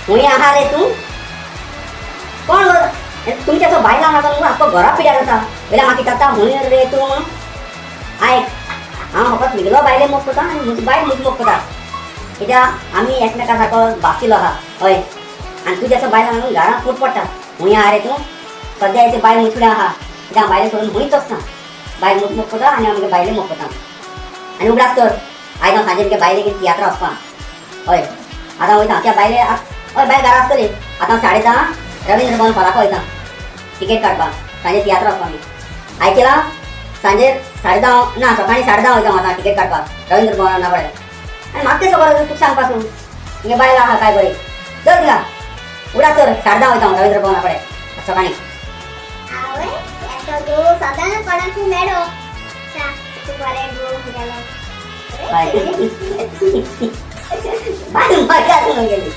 हुंय आहा रे तूं? कोण गो? तुमच्या असो बायलां लागून मुगो आख्खो घरा पिड्यार जाता. वयल्यान म्हाका विचारता हुंय रे तूं म्हणून. आयक, हांव फकत म्हगेलो बायले मोग करता आनी म्हजी बायल म्हजी मोग करता. कित्याक आमी एकमेका सारको भाशिल्लो आहा. हय, आनी तुज्या असो बायलां लागून घरांत फूट पडटा. हुंय आहा रे तूं? सद्या येते बायल म्हजे फुडें आहा. कित्याक हांव बायले सोडून हुंयच वचना. बायल म्हज मोग करता आनी हांव म्हगे बायले मोग करता. आनी उगडास कर, आयज हांव सांजे म्हगे बायले तियात्रा वचपा. हय, आतां वयता त्या बायले. हय, बायल घरा आसतली. आतां 10:30 रवींद्र भवन फराक वयता तिकेट काडपाक. सांजे तियात्रा वचपा आमी. आयकला? सांजे 10:30 ना, सकाळी 10:30 वयता हांव आतां तिकेट काडपाक रवींद्र भवना कडेन. आनी म्हाका तें खबर तुका सांगपासून तुगे बायल आहा काय बरी. चल थिंगा, उगडास कर, 10:30 वयता हांव रवींद्र भवना कडेन सकाळी. आवय, येसो घोव सदांच कोणाक मेळो. शा, तूं बरें घोव गेलो. बाय बाय, मजा गेली.